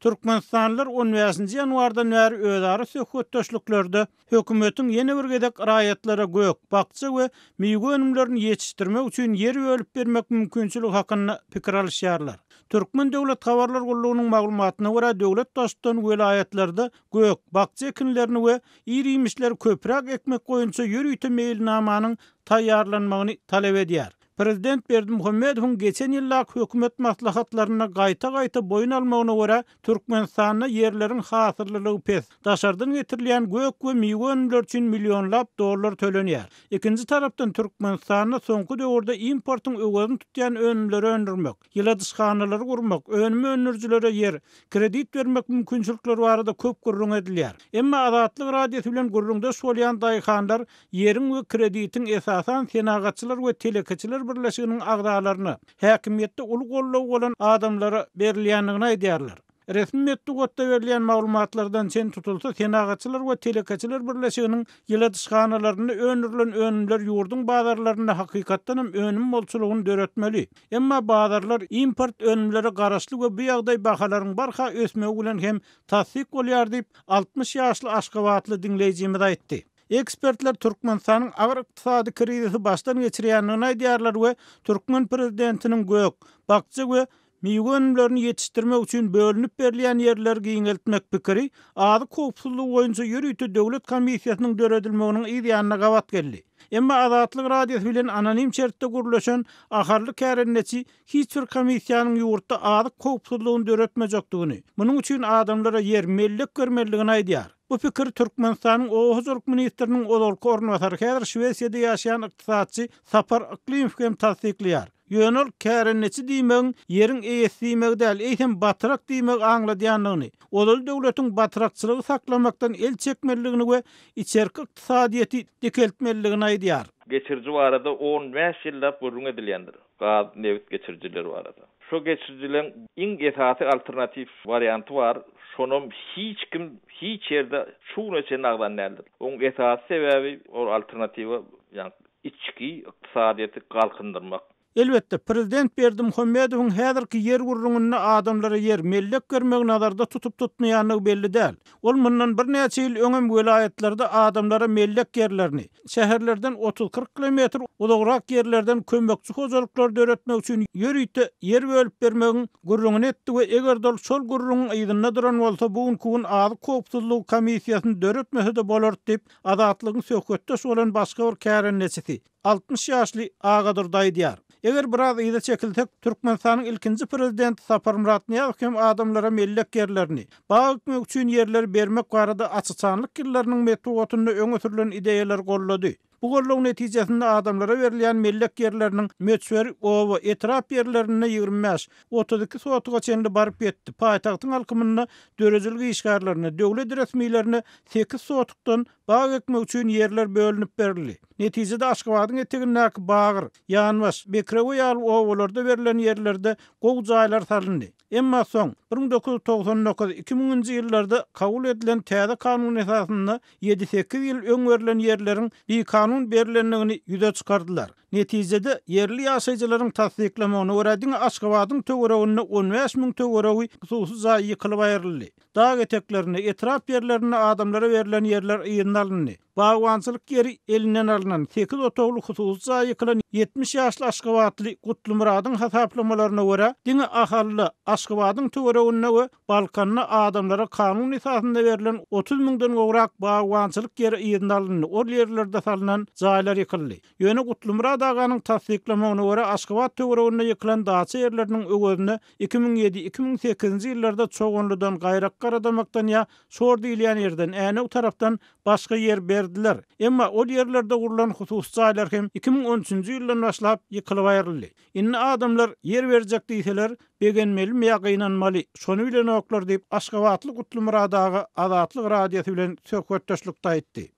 Türkmenistanlylar on bäşinji ýanwardan bäri özara söhbetdeşliklerde hökümetiň ýene bir gezek raýatlara gök, bakja we miwe önümlerini ýetişdirmek üçin ýer bölüp bermek mümkinçiligi hakynda pikir alyşýarlar. Türkmen döwlet habarlar gullugynyň maglumatyna görä, döwlet baştutany welaýatlarda gök, bakja ekinlerini we ir-iýmişleri köpräk ekmek boýunça ýörite meýilnamanyň taýýarlanmagyny talap edýär. Prezident Berdimuhamedowyň geçen ýyldaky hökümet maslahatlarynda gaýta-gaýta boýun almagyna görä, Türkmenistanda ýerleriň hasyllylygy pes, daşardan getirilýän gök we miwe önümleri üçin millionlap dollar tölenýär. Ikinji tarapdan, Türkmenistanda soňky döwürde importyň öwezini tutýan önümleri öndürmek, ýyladyşhanalary gurmak, önüm öndürijilere ýer, kredit bermek mümkinçilikleri barada köp gürrüň edilýär. Emma Azatlyk Radiosy bilen gürrüňdeş bolýan daýhanlar ýeriň we kreditiň esasan Senagatçylar we telekeçiler birleşiginiň agzalaryna, häkimiýetde uly goldawy bolan adamlara berilýändigini aýdýarlar. Resmi metbugatda berilýän maglumatlardan çen tutulsa, Senagatçylar we telekeçiler birleşiginiň ýyladyşhanalarynda öndürilen önümler ýurduň bazarlarynda hakykatdanam önüm bolçulygyny döretmeli. Emma bazarlar import önümlere garaşly we bu ýagdaý bahalaryň barha ösmegi bilen hem tassyk bolýar diýip, 60 ýaşly aşgabatly diňleýjimiz aýtdy. Ekspertler Türkmenistanyň agyr ykdysady krizisi başdan geçirýändigini aýdýarlar we türkmen prezidentiniň gök, bakja we miwe önümlerini ýetişdirmek üçin bölünip berilýän ýerleri giňeltmek pikiri azyk howpsuzlygy boýunça ýörite döwlet komissiýasynyň döredilmeginiň yz ýanyna gabat geldi. Emma Azatlyk Radiosy bilen anonim şertde gürleşen ahally kärendeçi hiç bir komissiýanyň ýurtda azyk howpsuzlygyny döretmejekdigini, munuň üçin adamlara ýer, mellek bermelidigini aýdýar. Bu pikiri Türkmenistanyň oba hojalyk ministriniň ozalky orunbasary, häzir Şwesiýada ýaşaýan ykdysatçy Sapar Yklymow hem tassyklaýar. Ýöne ol kärendeçi diýmegiň ýeriň eýesi diýmegi däl, eýsem batrak diýmegi aňladýandygyny, ozal döwletiň batrakçylygy saklamakdan el çekmelidigini we içerki ykdysadyýeti dikeltmelidigini aýdýar. Geçiriji barada on bäş ýyllap gürrüň edilýändir. Gaz, nebit geçirijileri barada. Şo geçirijileň iň esasy alternatiw warianty bar, şonam hiç kim hiç ýerde şu güne çenli agzan däldir. Oň esasy sebäbi ol alternatiwa ýagny içki ykdysadyýeti galkyndyrmak. Elbetde, prezident Berdimuhamedowyň häzirki ýer gürrüňinde adamlara ýer, mellek bermegi nazarda tutup-tutmaýandygy belli däl. Ol mundan birnäçe ýyl öňem welaýatlarda adamlara mellek ýerlerini, şäherlerden otuz-kyrk kilometr uzagrak ýerlerden kömekçi hojalyklary döretmek üçin ýörite ýer bölüp bermegiň gürrüňini etdi we eger-de ol şol gürrüňiň yzynda duran bolsa, bu günki gün azyk howpsuzlygy komissiýasyny döretmese-de bolardy diýip, Azatlygyň söhbetdeş bolan başga bir kärendeçisi, 60 ýaşly Agadurdy aýdýar. Eger biraz yza çekilsek, Türkmenistanyň ilkinji prezidenti Saparmyrat Nyýazow hem adamlara mellek ýerlerini, bag ekmek üçin ýerleri bermek barada açyçanlyk ýyllarynyň metbugatynda öňe sürlen ideýalary goldady. Bu goldaw netijesinde adamlara berilýän mellek ýerleriniň möçberi oba, etrap ýerlerinde 25, 32 sotuga çenli baryp ýetdi, paýtagtyň alkymynda döredijilik işgärlerine, döwlet resmilerine sekiz sotukdan Bag ekmek üçin ýerler bölünip berildi. Netijede Aşgabadyň etegindäki Bagyr, Ýanbaş, Bekrewe ýaly obalarda berlen ýerlerde gowy jaýlar salyndy. Emma soň, 1999, 2000-nji ýyllarda kabul edilen täze kanun esasynda ýedi-sekiz ýyl öň berlen ýerleriň bikanun berlendigini ýüze çykardylar. Netijede, ýerli ýaşaýjylaryň tassyklamagyna görä, diňe Aşgabadyň töwereginde on bäş müň töweregi hususy jaý ýykylyp aýryldy. Dag eteklerinde, etrap ýerlerinde adamlara berlen ýerler yzyna alyndy. Bagbançylyk ýeri elinden alnan, sekiz otagly hususy jaý ýykylan 70 ýaşly aşgabatly Gutlymyradyň hasaplamalaryna görä, diňe Ahalda, Aşgabadyň töwereginde we Balkanda adamlara kanun esasynda berlen 30 müňden gowrak bagbançylyk ýeri yzyna alyndy, ol ýerlerde salnan jaýlar ýykyldy. Ýöne Gutlymyrat aganyň tassyklamagyna görä, Aşgabat töwereginde ýykylan daça ýerleriniň öwezine 2007, 2008-nji ýyllarda Çoganlydan, Gaýrak Garadamakdan ýa Şor diýilýän ýerden, Änew tarapdan başga ýer berdiler. Emma ol ýerlerde gurlan hususy jaýlar hem 2013-nji ýyldan başlap ýykylyp aýryldy. Indi adamlar ýer berjek diýseler, begenmelimi ýa gynanmaly, şony bilenoklar diýip, aşgabatly Gutlymyrat aga Azatlyk Radiosy bilen söhbetdeşlikde aýtdy.